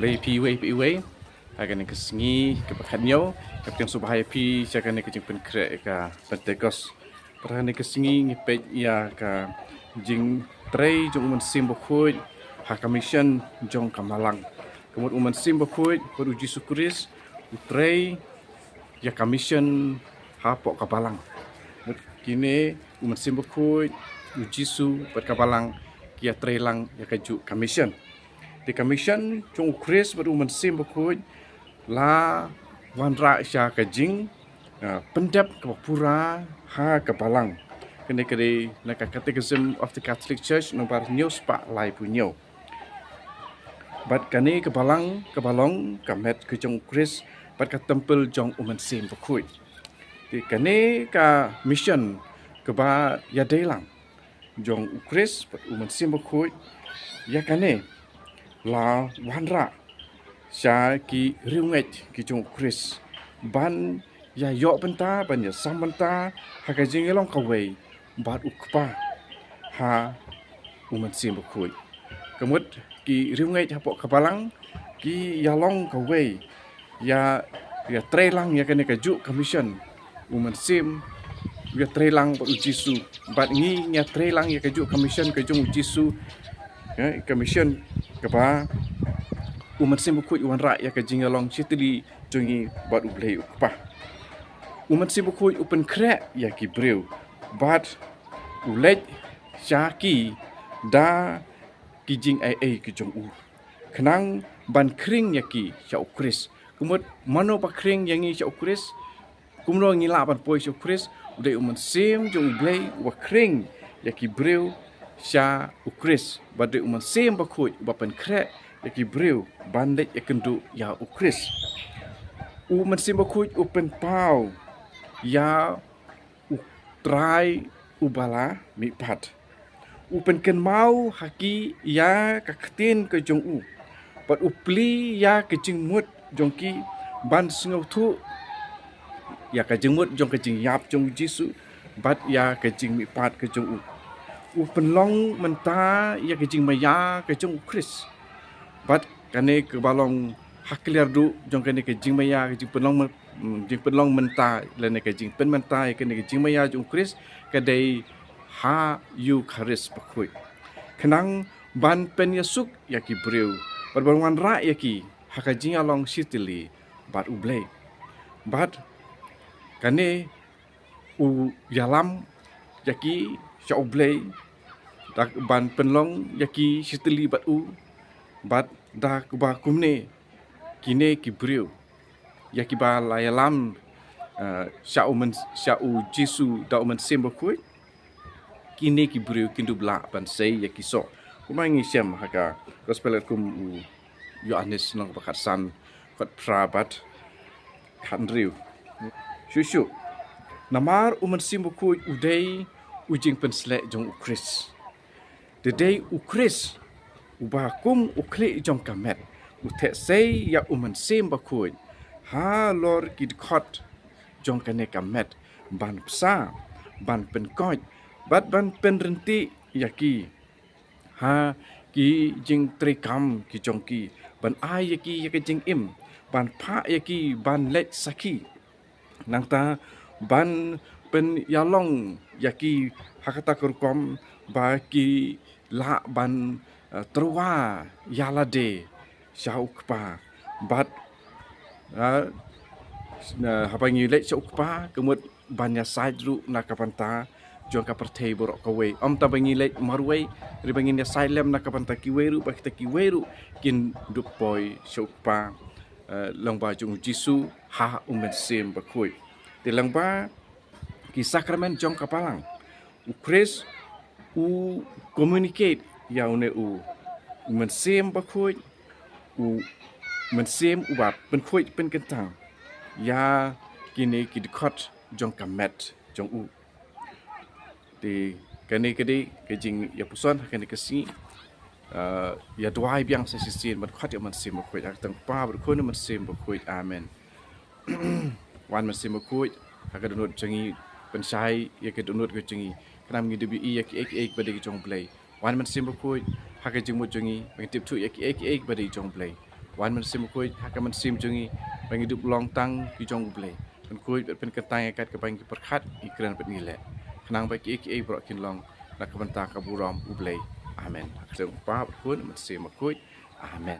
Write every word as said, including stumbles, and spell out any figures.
Phi wei phi wei ha kane ka sngi ka bakhat ñiew, ka pdiang sngewbha ïa phi sha kane ka jingpynkhreh ka Pentecost. Bad ha kane ka sngi ngi peit ïa ka jingtrei jong u Mynsiem Bakhuid ha ka mission jong ka Balang. Ka mut u Mynsiem Bakhuid, bad u Jisu Khrist u trei ïa ka mission hapoh ka Balang. Mut kine u Mynsiem Bakhuid, u Jisu bad ka Balang ki ïatrei lang ïa kajuh ka mission. Te ka mission jong u Khrist bad u Mynsiem Bakhuid la wanrah sha ka jing, ah, pyndep kaba pura ha ka Balang. Kane ka dei na ka Catechism of the Catholic Church nombar ñiew spah lai phew ñiew. Bad kane ka Balang kaba long ka met ka jong u Khrist bad ka templ jong u Mynsiem Bakhuid. Te kane ka mission kaba ïadei lang jong u Khrist bad u Mynsiem Bakhuid, ïa kane la wanrah sha ki riewngeit ki jong u Khrist ban ïa ïoh bynta, ban ïa sam bynta ha ka jingïalong kawei bad u Kpa ha u Mynsiem Bakhuid. Ka mut ki riewngeit hapoh ka Balang ki ïalong kawei, ïa, ïatrei lang ïa kane kajuh ka mission. U Mynsiem u ïatrei lang bad u Jisu, bad ngi ngi ïatrei lang ïa kajuh ka mission ka jong u Jisu. Ïa, ka mission kaba u Mynsiem Bakhuid u wanrah ïa ka jingïalong shitylli jong ngi bad u Blei u Kpa. U Mynsiem Bakhuid u pynkhreh ïa ki briew bad u leit sha ki da ki jingaiei ki jong u, khnang ban khring ïa ki sha u Khrist. Ka mut mano ba khring ïa ngi sha u Khrist? Kumno ngi lah ban poi sha u Khrist? U dei u Mynsiem jong u Blei uba khring ïa ki briew sha u Khrist. Bad dei u Mynsiem Bakhuid uba pynkhreh ïa ki briew ban leit ïakynduh ïa u Khrist. U Mynsiem Bakhuid u pynpaw ïa u Trai uba la mihpat. U pynkynmaw ha ki ïa ka ktien ka jong u, bad u plie ïa ka jingmut jong ki ban sngewthuh ïa ka jingmut jong ka jingïap jong u Jisu bad ïa ka jingmihpat ka jong u. U pynlong mynta ïa ka jingmaïa ka jong u Khrist. Bad kane kaba long ha ka liar duh jong kane ka jingmaïa, ka jingpynlong myn-, mm, jingpynlong mynta lane ka jingpynmynta ïa kane ka jingmaïa jong u Khrist ka dei ha Ïukharist Bakhuid, khnang ban pynïasuk ïa ki briew bad ban wanrah ïa ki ha ka jingïalong shitylli bad u Blei. Bad kane u ïalam ïa ki sha u Blei da ban pynlong ïa ki shitylli bad u, bad da kaba kumne kine ki briew ïa kiba la ïalam, eh, sha u Myn-, sha u Jisu da u Mynsiem Bakhuid, kine ki briew kin dup lah ban sei ïa ki soh. Kumba ngi shem ha ka Gospel kum u Ïoannis lynnong ba khatsan, khatphra bad khathynriew. Shuh shuh. Namar u Mynsiem Bakhuid u dei u jingpynsleh jong u Khrist. Te dei u Khrist uba kum u khlieh jong ka met u theh sei ïa u Mynsiem Bakhuid halor ki dkhot jong kane ka met, ban bsa, ban pynkoit bad ban pynryntih ïa ki ha ki jingtreikam ki jong ki, ban ai ïa ki ïa ka jingim, ban phah ïa ki ban leit sakhi, nangta ban pynïalong ïa ki ha kata ka rukom ba ki lah ban, eh, tyrwa ïa lade sha u Kpa. Bad, eh, na, haba ngi leit sha u Kpa, ka mut ban ïasaid ruh na ka bynta jong ka pyrthei baroh kawei. Ym tang ba ngi leit marwei, hynrei ba ngin ïasaid lem na ka bynta kiwei ruh, ba kita kiwei ruh kin dup poi sha u Kpa, eh, lyngba jong u Jisu ha u Mynsiem Bakhuid. Te lyngba ki sakramen jong ka Balang, u Khrist u communicate ïa une u, u Mynsiem Bakhuid, u Mynsiem uba pynkhuid pynkyntang ïa kine ki dkhot jong ka met jong u. Te kane ka dei ka jingïapuson ha kane ka sngi. Ah, ïa duwai biang sa shisien ban khot ïa u Mynsiem Bakhuid, ha ka kyrteng u Kpa bad u Khun bad u Mynsiem Bakhuid. Amen. Wan Mynsiem Bakhuid ha ka dohnud jong ngi, pynshai ïa ka dohnud ka jong ngi, khnang ba ngin dup ïohi ïa kiei kiei ba dei ki jong u Blei. Wan Mynsiem Bakhuid ha ka jingmut jong ngi, ba ngin tip thuh ïa kiei kiei ba dei ki jong u Blei. Wan Mynsiem Bakhuid ha ka mynsiem jong ngi, ba ngin ym long tang ki jong U Blei. Pynkhuid bad pynkyntang ïa kat kaba ngi pyrkhat, ngi kren bad ngi leh. Khnang ba kiei kiei baroh kin long na ka bynta ka burom U Blei. Amen. Ha ka kyrteng U Kpa, U Khun, U Mynsiem Bakhuid. Amen.